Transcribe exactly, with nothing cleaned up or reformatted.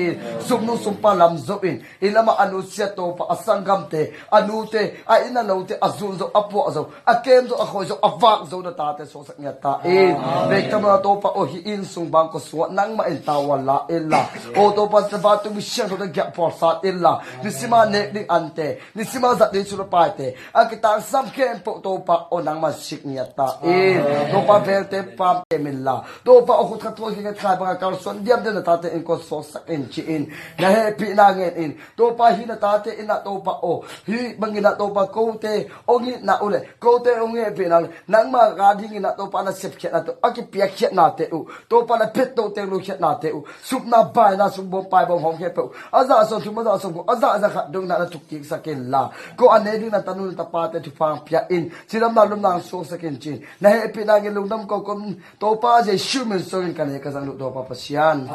in. Sumnu sumpa lam zo in, i lamah a nusia Topa, a sanggamte, a nute, a inn a lote, a zun zo, a puah zo, a kem zo, a khoi zo, a vak zo na tate suaksak ngiat ta in. Vektamna Topa aw, hih inn sung bang kua sungah nangmah in tavuan la inla, aw Topa, Topa tumi siangthote giahphual sat inla, nisima nek ding ante, nisima zat ding sulapaite, a kitangsam khempeuh Topa aw, nangmah sik ngiat ta in. Topa velte pam kem inla, Topa aw, khut khat thuak khat khai bangah kalsuan diamdiam na tate in kua suaksak in ci-in, na hehpihna ngen in. Topa hih na tate in ah Topa aw, hih bangin ah Topa kote hong itna uh leh, kote hong hehpihna uh leh, nangmah a dingin ah Topa na sepkhiatnate uh, a kipiakkhiatnate uh, Topa na phetto teng lukhiatnate uh, supna baina, sumbuang paibawm hawm khempeuh, a zah sawm thum, a zah sawm guk, a zah za khat dongin ah na thukkiksak inla, ko a ne ding na tanu na tapate thupha pia in, cidamna lumna suaksak in ci-in, na hehpihna ngen, lungdam kokom Topa Jesu min suangin ka ne ka zang uh Topa Pasian.